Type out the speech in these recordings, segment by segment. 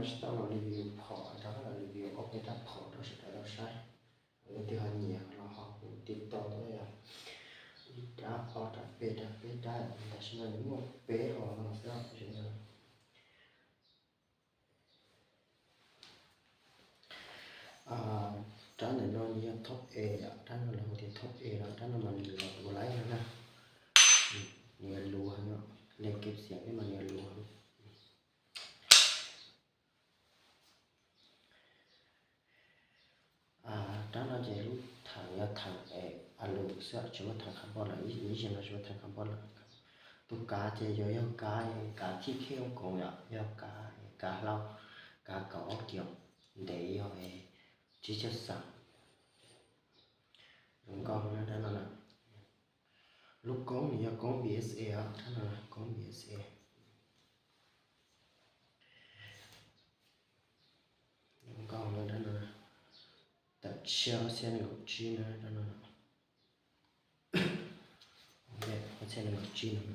Tsis tau los review phom, rov los review ob peb rab phom rau sawv daws tau saib. Leej twg ho nyiam los ho kuj tiv tauj tuaj yom. Ib rab ob rab peb rab peb rab, tam sim no nws muaj peb hom no xwb. Rab ntawm no nws yog top A yom, rab no lawv hu tias top A los rab no mas nws yuav luv laiv no na. Nws yuav luv heev no, leej kev xiam thiab mas nws yuav luv heev. Rab no ces lub theem yog theem es a lus xwb, tsis muaj theem carbon lawm, ib zaug no tsis muaj theem carbon lawm. Tus kav ces yuav yog kav, kav thib khej koom yom, yog kav, kav hlau, kav kaum ob kiaum, ntev yog tsib caug xees. Zoo nkauj na rab no na. Lub koob nws yog koob B S A os, rab no koob B S A. Zoo nkauj na rab no, tawm tshiab xya nees nkaum tsib na rab no. Xya nees nkaum tsib no.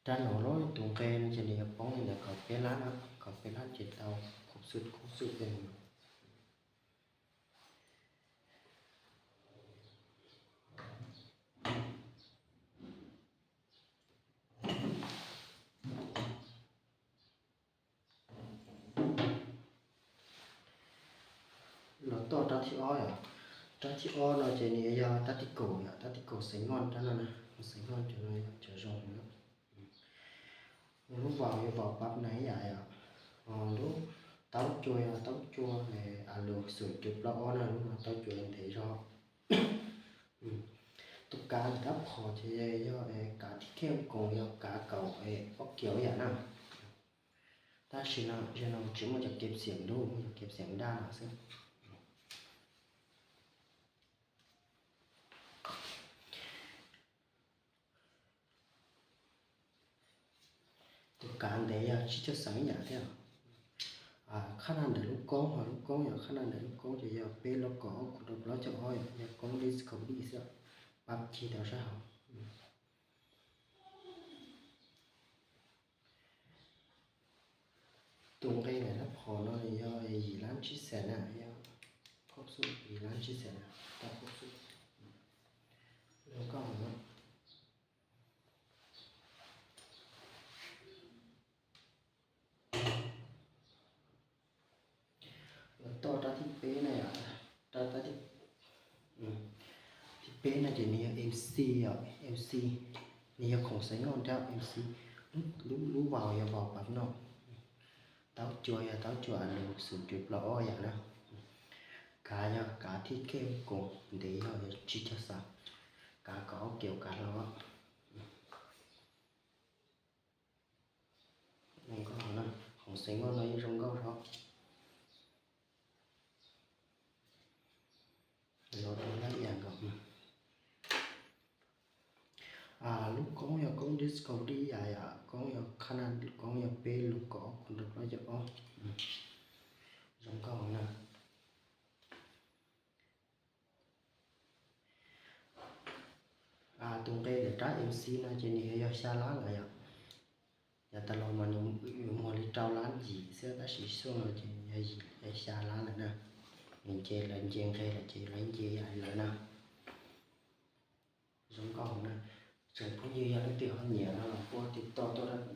Rab no lub tus nqe no ces nws yuav poob li ntawm kaum peb lab na, kaum peb lab ces tau koob xwb, koob xwb peb no. Los txog rab thib ob yom, rab thib ob no ces nws yog rab tib kaum yom, rab tib kaum xeev noj rab no na, xeev noj cov no yog cov zoo na. Lub vaus yog vaus pab na ib yam yom, lub taub cua yog taub cua a lus xoom cuv plaub ob na, lub no taub cua ntev zog. Tus kav ntawm rab phom ces yog kav thib khej koom yog kav kaum ob kiaum ib yam na. Tab sis no zaum no tsis muaj cov kev xiam dub, muaj cov kev xiam daj no xwb. Tus kav ntev yog tsib caug xees ib yam thiab. Qhab na ntawm lub koob, ho lub koob yog qhab na ntawm lub koob ces yog peb lab kaum ob kun rau plaub caug ob yom, yog koob Discovery xwb, pab cig tau sab hauv. Tus nqe ntawm rab phom no yog yim lab tsib xees na, yog koob xwb yim lab tsib xees na, tau koob xwb. Zoo nkauj no. Los txog rab thib peb na yom, rab thib peb no ces nws yog M C yom, M C, nws yog khoom xeev noj nrab M C, lub vaus yog vaus pab noj, taub cua yog taub cua a lus xoom cuv plaub ob yam na, kav yog kav thib khej koom ntev yog tsib caug xees, kav kaum ob kiaum kav hlau. Zoo nkauj na, khoom xeev noj no yeej zoo nkauj zog. Los rau lab yam nkaus. Lub koob yog koob Discovery yam yom, koob yog qhab na, koob yog peb lab kaum ob kun rau plaub caug ob. Zoo nkauj na. Tus nqe ntawm rab M C no ces nws yog xya lab lawm yom. Yav tas los mas nws muag li rau lab yim xwb, tab sis xyoo no ces nws yog xya lab lawm na. Nws nce, lawv nce nqe lawm ces lawv nce yam li lawm na. Zoo nkauj na. Tsoom phooj ywg yog leej twg ho nyiam no los kuj tiv tauj tuaj rau